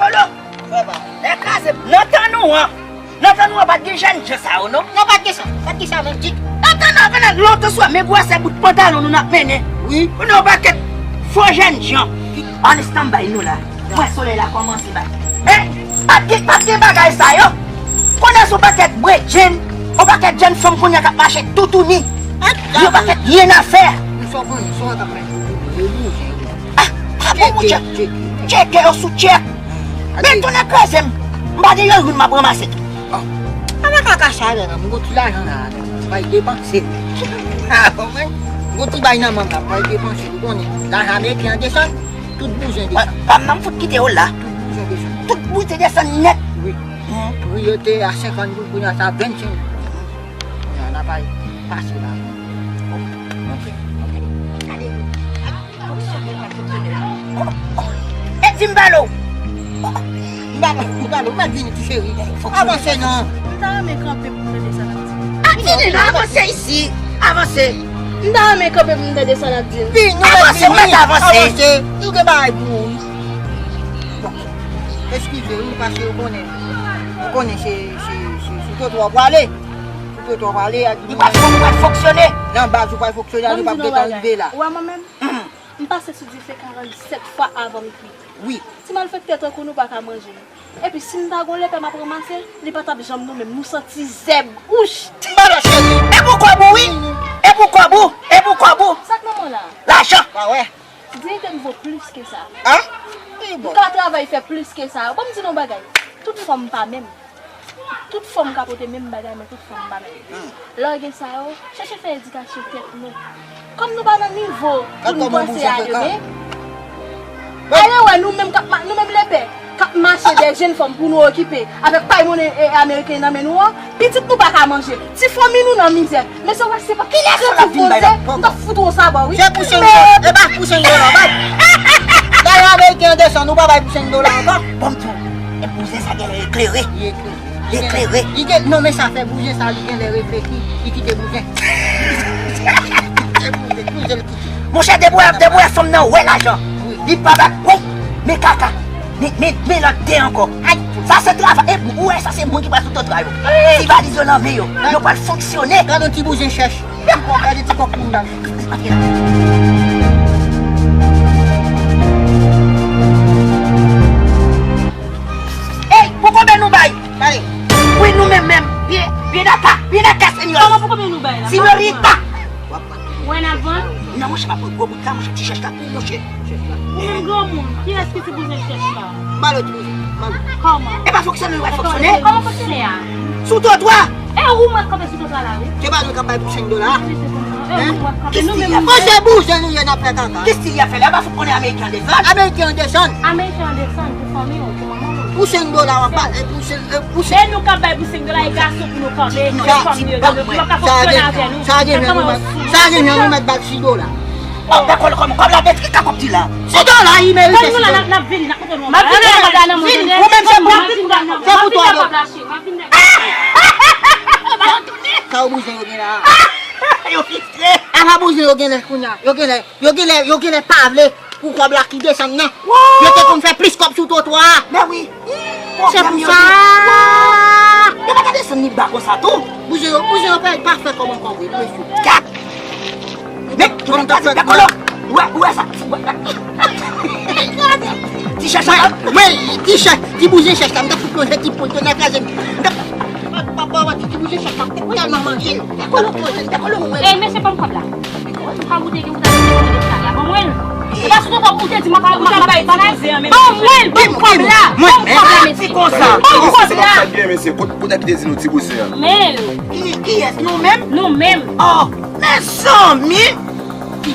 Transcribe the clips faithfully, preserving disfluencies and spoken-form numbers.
Olo, lè kraze nan tan nou an. Nan tan nou an, pa t gen jènjan sa yo, non. Non, pa t gen sa. Pa t gen sa menm ditou. Nan tan nou an, pandan lontan swa, men gwosè bout pantalon nou n ap mennen. Wi. Kounye a, yon pakèt fo jènjan. An estanbay nou la. Mwen, solèy la kòmanse bay. Eh, pa t gen, pa t gen bagay sa yo. Kounye a, se yon pakèt bredjenn, yon pakèt jèn fanm kounye a k ap mache toutouni. Yon pakèt lyennafè. Nou sòpon, nou sòpon k ap mache toutouni. Ah, ah, bon, mon chè. Tcheke yo sou tchèk. Men tounen kraze m. M pa gen yon youn m ap ranmase tou. An pa ka kache avè m, m gon ti lajan la, m pral depanse. Ah, bon, mwen, m gon ti bay nan men m la, m pral depanse. Ou konnen, lajan ameriken an desann, tout bouzen desann. Pa m nan m fout kite yo la. Tout bouzen desann. Tout bouzen desann nèt. Wi. Wi, yo te a senkant goud, kounye a sa vennsenk goud. Kounye a n ap al pase la. Ok, ok. Gade. E di m ba l ou. M ba l ou, m ba l ou, m mèt vini ti cheri. Avanse non. M ta renmen kanpe pou m tande sa l ap di. A, vini non, avanse isi. Avanse. M ta renmen kanpe pou m tande sa l ap di. Vini, nou mèt vini. Avanse, ou mèt avanse. Avanse. Nou gen bagay pou ou wi. Bon. Eskize wi, paske ou konnen. Ou konnen se, se, se, se sou twotwa w prale. Sou twotwa w prale. Li pral fon-, li pral fonksyone. Nan baz ou pral fonksyone, li p ap gentan rive la. Ou wè mwen menm? M pase sou dife karannsèt fwa avan m kwit. Wi. Ti malfektè tankou nou pa ka manje. Epi si m ta gon lepè m ap ranmase, li pa t ap janm nou menm. Nou santi zèb. Ouch! Ti balo cheri. E pou kòb ou wi. E pou kòb ou. E pou kòb ou. Sa k nan men w la? Lajan. Pa wè. Diyite m vo plis ke sa. An? Wi, bon. M ka travay fè plis ke sa. Bon, m di nou yon bagay. Tout fanm pa menm. Tout fanm ka pote menm bagay, men tout fanm pa menm. Hmm. Lè w gen sa yo, chèche fè edikasyon tèt nou. Kòm nou pa nan nivo pou nou panse a demen, ale wè nou menm k ap ma-, nou menm lepè k ap mache dèyè jenn fanm pou nou okipe avèk pay monnen, e, ameriken nan men nou an, pitit nou pa ka manje, ti fanmi nou nan mizè. Men se w wè se pa kranti poze, m t ap fout ou yon saba wi. Se pou senk dola. E pa pou senk dola, bay. Dayè ameriken an desann, ou pa bay pou senk dola ankò. Bon, m di w, e bouzen sa genlè eklere. Li eklere. Li eklere. Li gen, non, men sa fè bouzen sa, li genlè reflechi, li kite bouzen. Li kite bouzen, bouzen l kite. Monchè, depi w wè, depi w wè fanm nan wè lajan, li pa bay, wi, men kaka, men, men, men lòt de ankò. Ay, sa se travay, e ou wè sa se moun ki pral sou twotwa yo. Ti valiz yo nan men yo, yo pral fonksyone. Gade yon ti bouzen chèch. Ti kòk, gade ti kòk moun nan. Ey, pou konbyen nou bay? Gade. Wi, nou menm menm. Byen, byen data, byen data, senyor. Kòman pou konbyen nou bay la? Senyorita. Wè n ap vann? Non, monchè, pa pran gwo bout la, monchè, ti chèch la, wi, monchè. Ou menm granmoun, kiyès ki ti bouzen chèch la? M ba l ti bouzen, m ba l. Kòman? E pa fonksyone, nou wè fonksyone. Kòman fonksyone a? Sou twotwa. E ou mèt kanpe sou twotwa la, wi. Se pa nou k ap bay pou senk dola a? Wi, se pou nou. E ou mèt kanpe, nou menm. Bon, se bouzen nou ye, n ap fè kaka. Ki stil y ap fè la? E pa fout konnen ameriken an desann? Ameriken an desann. Ameriken an desann pou fanmi w, pou manman w. Pou senk dola, w ap ba, e pou senk, e pou senk. E nou k ap bay pou senk dola, e gason pou nou kanpe, e fanmi yo, yo, yo p ap ka fonksyone avè nou. Sa a gen, sa a gen, nou mèt, sa a gen, nou mèt ba l sis dola. Oh, dakò, kòb, kòb la, men ki ka kòb di la? Sis dola, li merite sis dola. N ap vini, n ap montre nou. M ap vini, vini, ou menm se pou, se pou twa dola. Sa yo bouzen yo gen la. Yo fiske. Apa bouzen yo gen lè kounye a. Yo gen lè, yo gen lè, yo gen lè pa vle pou kòb la ki desann nan. Yo te konn fè plis kòb sou twotwa a. Men wi. Se pou sa. Yo pa ka desann li ba konsa tou. Bouzen yo, bouzen yo pa, pa fè kòb ankò vre, mesye. Kat. Men, jodi ta fè kòlòk. Ou wè, ou wè sa. Ti chèch la. Mwen, ti chèch, ti bouzen chèch la, m t ap fout plonje ti poul, tonè kraze m. M t ap, papa, wè, ti bouzen chèch la, m t ap tèlman manje l. Dakò, dakò, dakò, wè. E, mesye, ban m kòb la. Kòb ou te gen pou ta mete nan kòb la. Ban mwen l. E pa sou kòb ou te di m ap, m ap, m ap bay bagay. Ban mwen l, ban m kòb la. Ban m kòb la, mesye. Ban m kòb la. Mesye, kot, kot nèg ki te di nou ti bouzen an? Men. Ki, kiyès? Nou menm? Nou menm. Oh, mezanmi!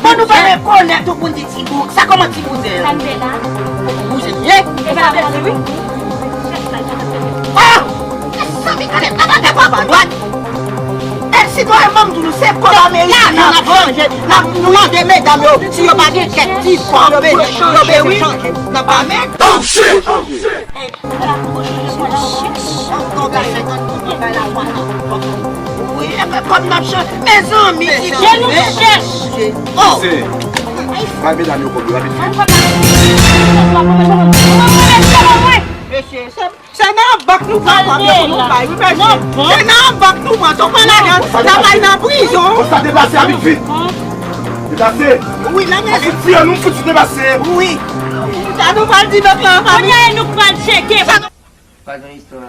Bon, nou pa rekonèt ou pou n di ti bou-, sa kòman ti bouzen an? Sa n fè la? Bouzen ye? E pa bouzen, wi. Ah! Mezanmi, gade, gade, gade, gade, gade. E si nou al manm di nou se kòb ameriken n ap chanje, n ap, nou mande medam yo, si yo pa gen kèk ti kòb yo bezwen, yo bezwen chanje. N ap ba men. Oh, shit! Oh, shit! Wi, e pa kòb n ap chanje. Mezanmi, ti chèch. Oh! Bay medam yo kòb yo, rapid. Mesye, se, se nan bank nou pran kòb yo pou nou bay, wi, mesye. Se nan bank nou pran, ton pran lajan, n ap al nan prizon. Bon, sa deplase a vit, vit. Deplase. Wi, la, mesye. Fouti an, nou fouti deplase. Wi. Sa nou pral di bank la, fanmi? Kounye a, nou pral tcheke. Pa gen istwa.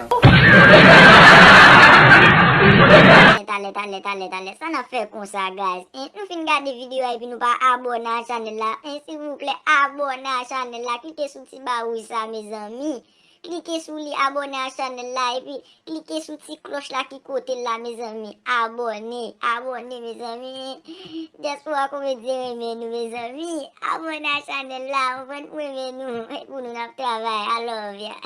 Talè, talè, talè, talè. Sa n ap fè konsa, guys? En, nou fin gade videyo a epi nou pa abòne a chanèl la. En, silvouplè, abòne a chanèl la. Klike sou ti ba wouj sa, mezanmi. Klike sou li, abòne a chanèl la, epi klike sou ti klòch la ki kote l la, mezanmi. Abòne, abòne, mezanmi. Dyaspora Komedyen renmen nou, mezanmi. Abòne a chanèl la, ann fè n renmen nou. E pou nou n ap travay. I love ya.